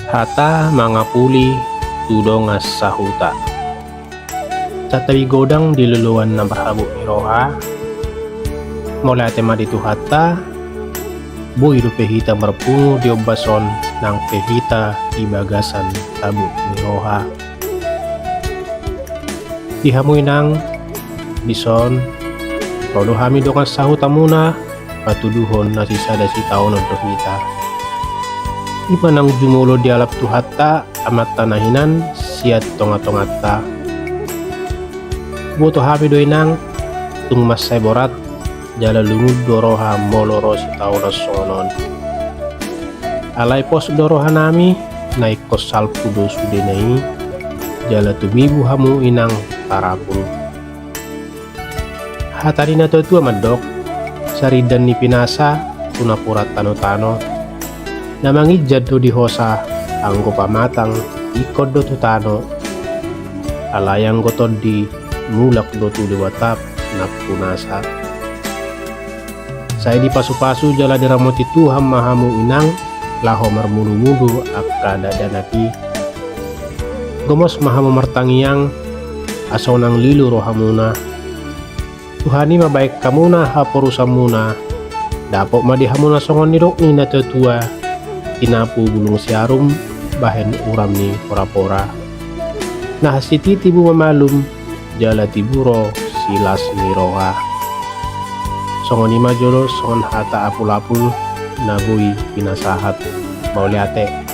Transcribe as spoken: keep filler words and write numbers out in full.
Hata mangapuli tu dongan sahuta. Santabi godang di loloan na marhabot ni roha. Mauliate ma di Tuhanta, boi dope hita marpungu di ombas on nang pe hita di bagasan habot ni roha. Di hamu inang, dison, ro do hami dongan sahutamuna, patuduhon na sisada sitaonon do hita. I ma nang jumolo dialap Tuhanta, Amanta na hinan, sian tongatonganta. Huboto hami do inang, tung mansai borat, jala lungun do roha molo ro sitaonon songon on. Alai pos do rohanami, na ingkon salpu do sudena i, jala tumibu hamu inang tarapul. Hata ni natuatua mandok, sarindan ni pinasa tu napuran tanotano. Na manginjam do di hosa, anggo pamatang ingkon do tu tano. Alai anggo tondi, mulak do tu Debata Nampunasa. Sai dipasupasu jala diramoti Tuhan ma hamu inang, laho marmudumudu angka dakdanak i. Gomos ma hamu martangiang, asa unang lilu rohamuna. Tuhan i mambahen hamuna haporusanmuna. Dapot ma di hamuna songon nidok ni natuatua: Tinapu bulung siarum, bahen uram ni porapora. Na hansit i tibu ma malum, jala tibu ro silas ni roha. Songon i ma jolo songon hata apulapul na boi pinasahat. Mauliate.